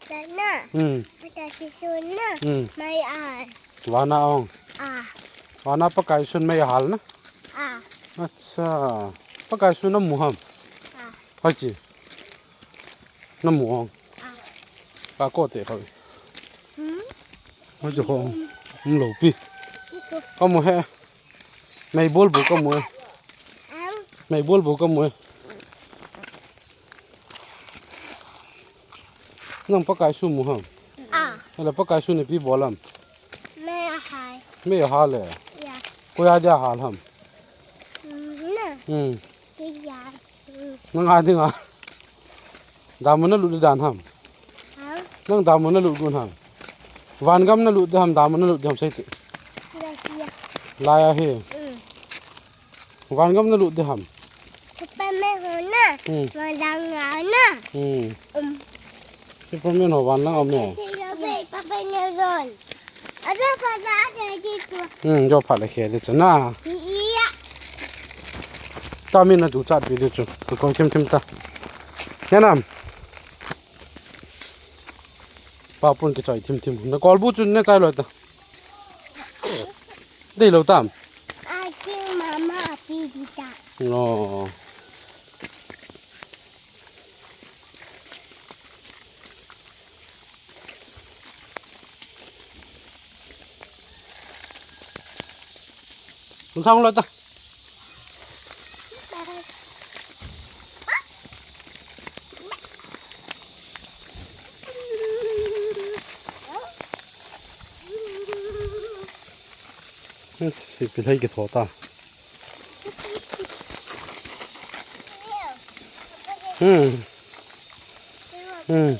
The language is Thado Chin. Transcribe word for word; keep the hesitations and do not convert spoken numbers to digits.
Tana. Hmm. Mata si sun na. Hmm. Mai a. Vana ong. A. Vana Pakai sun mai hal na. A. Acha. Pakai sun na mu ham. A. Hai chi. Na mu ong. A. Ka ko te kha. Hmm? Hai chi ko. Um lo pi. Iko. Ka mu he. Mei bol bu ka mu e. Am. Mei bol bu ka mu e. Nang Pakai sun mu ham. A. Ala Pakai sun ni pi bol ham. Mei a hai. Mei a hal e. Ya. Ko ya dia hal ham. Mm, na. Hmm. Ke ya. Nang a ding a. Damun na lut dan ham. Ha? Nang damun na lut gun ham. Van gam na lut de ham, damun na lut de ham sei ti. Ya, ya. Lai a hi. Mm. Van gam na lut de ham. Superman ho na. Hmm. Van dang na na. Hmm. Um. Superman ho van lang om ne. Papa ne zon. Ada pada ada di tu. Hmm, jo pha le khe de chu na. Iya. Ta min na du chat bi de chu. Ko thim thim ta. Ya nam. Pa pun ke choi thim thim. Na kol bu chu na chai lo ta. Dei lo tam. A ki mama a pi di ta. No. Hung sang lo ta. Ipi lhai kitho ta. Hmm. Hmm.